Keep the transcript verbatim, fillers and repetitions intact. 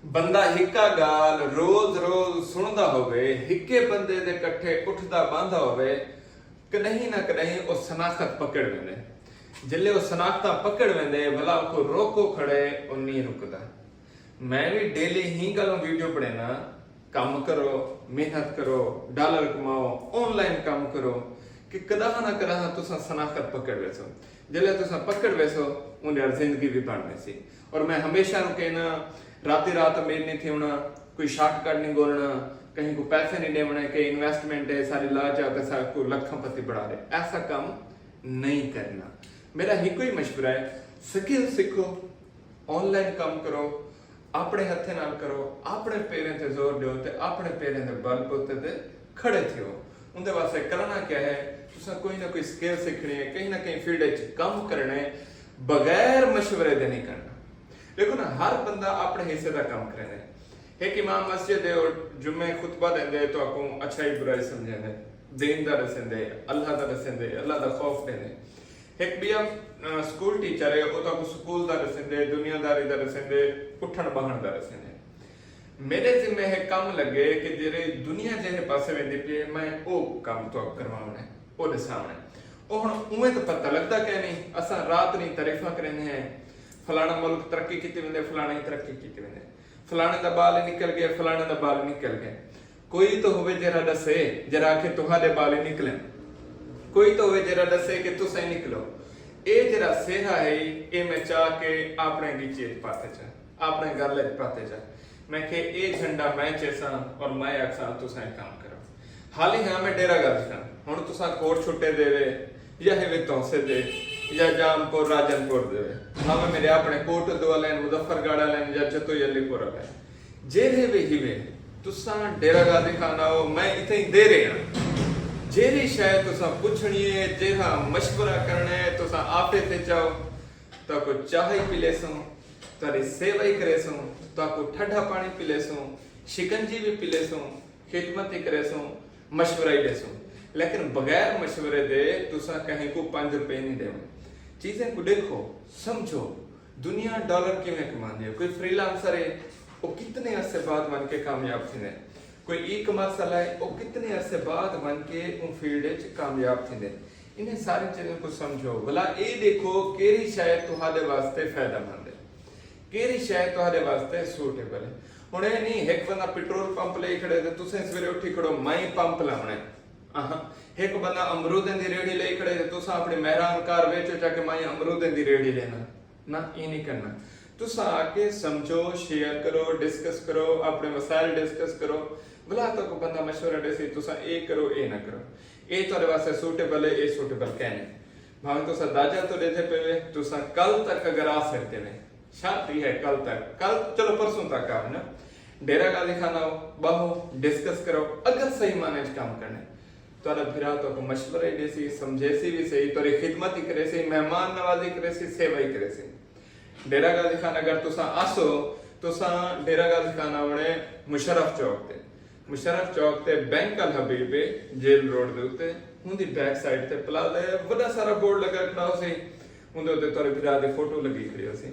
بندہ ہکا گالھ روز روز سنڑدا ہووے، ہکے بندے دے کٹھے اٹھدا باندھا ہووے، کڈہیں نہ کڈہیں او سناخت پکڑ ویندے۔ جلے او سناختاں پکڑ ویندے بھلا اوکوں روکو کھڑے، او نی رکدا۔ میں وی ڈیلی ہیں گالوں ویڈیو بنڑینداں، کم کرو، محنت کرو، ڈالر کماؤ، آن لائن کم کرو، کہ کڈاہاں نہ کڈاہاں تساں سناخت پکڑ ویسو۔ جلے تساں پکڑ ویسو، اوندے نال زندگی وی بنڑ ویسی۔ اور میں ہمیشہ نوں کہناں، راتی رات امیر نی تھیونڑاں، کوئی شارٹ کٹ نی گولنڑاں، کہیں کوں پیسے نی ڈیونڑے کہ انویسٹمنٹ ہے ساڈی، لا جا تے ساڈے کوں لکھاں پتی بنڑا ڈے۔ ایسا کم نئیں کرنا۔ میڈا ہکو ہی مشورہ ہے، سکل سکھو، آن لائن کم کرو، اپنڑے ہتھیں نال کرو، اپنڑے پیریں تے زور ڈیو تے اپنڑے پیریں دے بل بوتے تے کھڑے تھیو۔ اوندے واسطے کرنڑاں کیا ہے؟ تساں کوئی نہ کوئی سکل سکھنڑی ہے، کہیں نہ کہیں فیلڈ اچ کم کرنڑے، بغیر مشورے دے نی کرنڑاں۔ ڈیکھو نا، ہر بندہ اپنڑے حصے دا کم کریندے۔ ہک امام مسجد ہے، او جمعے خطبہ ڈیندے، تہاکوں اچھائی برائی سمجھیندے، دین دا ڈسیندے، اللہ دا ڈسیندے، اللہ دا خوف ڈیندے۔ ہک بیا سکول ٹیچر ہے، او تہاکوں سکول دا ڈسیندے، دنیا داری دا ڈسیندے، اٹھنڑ بہنڑ دا ڈسیندے۔ میڈے ذمے ہک کم لگے کہ جیڑھی دنیا جیڑھے پاسے ویندی پئی ہے، میں او کم تہاکوں کرواونڑے، او ڈساونڑے۔ او ہنڑ اونویں تاں پتہ لگدا کائنی۔ اساں رات نی تعریفاں کریندے ہیں، فلانا ملک ترقی کیتی ویندے، فلانا ہی ترقی کیتی ویندے، فلانے دا بال ہی نکل گئے، فلانے دا بال نکل گئے۔ کوئی تاں ہووے جیڑھا ڈسے، جیڑھا آکھے تہاڈے بال ہی نکلن۔ کوئی تاں ہووے جیڑھا ڈسے کہ تساں ہی نکلو۔ اے جیڑھا سہرا ہے، اے میں چا کے اپنڑے گچی اچ پاتے چا، اپنڑے گل اچ پاتے چا۔ میں کہ اے جھنڈا میں چیساں اور میں آکھساں تساں اے کم کرو۔ حالی ہاں میں ڈیرہ غازی خان، ہنڑ تساں کوٹ چھٹے دے وے، یا ہیوے تونسے دے، یا جام پور راجن پور دے وے، بھاویں میڈے اپنڑے کوٹ ادو والے ہن، مظفر گڑھ والے ہن، یا جتوئی علی پور والے ہن، جیڑھے وی ہیوے، تساں ڈیرہ غازی خان آؤ، میں اتھائیں دیرے ہاں۔ جیڑھی شے تساں پچھنڑی ہے، جیڑھا مشورہ کرنڑے، تساں آفے تے چاؤ، تہاکوں چاہ ہی پلیسوں، تہاڈی سیوا ہی کریسوں، تہاکوں ٹھڈا پانڑی پلیسوں، شکنجی وی پلیسوں، خدمت ہی کریسوں، مشورہ ہی ڈیسوں، لیکن بغیر مشورے دے تساں کہیں کوں پنج روپے نی ڈیوݨے۔ چیزیں کوں ڈیکھو، سمجھو، دنیا ڈالر کیویں کماندی ہے۔ کوئی فری لانسر ہے، او کتنے عرصے بعد ونڄ کے کامیاب تھیندے؟ کوئی ای کامرس والا ہے، او کتنے عرصے بعد ونڄ کے اوں فیلڈ اچ کامیاب تھیندے؟ انہیں ساری چیزوں کوں سمجھو، بھلا اے ڈیکھو کیڑھی شے تہاڈے واسطے فائدہ مند ہے، کیڑھی شے تہاڈے واسطے سوٹیبل ہے۔ ہن اے نی ہک بندہ پٹرول پمپ لئی کھڑے تے تسیں سویرے اٹھی کھڑو، میں پمپ لاوݨا ہے۔ اہاں، ہک بندہ امرودیں دی ریڑھی لئی کھڑے تے تساں اپݨی مہران کار ویچو چا کہ میں امرودیں دی ریڑھی لینا۔ نہ، ایں نی کرنا۔ تساں آ کے سمجھو، شیئر کرو، ڈسکس کرو، اپݨے مسائل ڈسکس کرو۔ بھلا تہاکوں بندہ مشورہ ڈیسی، تساں اے کرو، اے نہ کرو۔ اے تہاڈے واسطے سوٹیبل ہے، اے سوٹیبل کائنی۔ بھاویں تساں داجاں توں ڈیدھے پئے وے، تساں کل تک اگر آ سڳدے وے، شرط اے ہے کل تک، کل چلو پرسوں تک آ ونڄو، ڈیرہ غازی خان آؤ، ٻہو، ڈسکس کرو، اگر صحیح معنی اچ کم کرݨے، تہاڈا بھرا تہاکوں مشورہ ہی ݙیسی، سمجھیسی وی صحیح، تہاڈی خدمت ہی کریسی، مہمان نوازی کریسی، سیوا ہی کریسی۔ ڈیرہ غازی خان اگر تساں آسو، تساں ڈیرہ غازی خان آوݨے مشرف چوک تے، مشرف چوک تے بینک الحبیب ہے، جیل روڈ دے اتے، اوندی بیک سائیڈ تے پلازہ ہے، وݙا سارا بورڈ لڳا کھڑا ہوسی، اوندے اتے تہاڈے بھرا دی فوٹو لڳی کھڑی ہوسی۔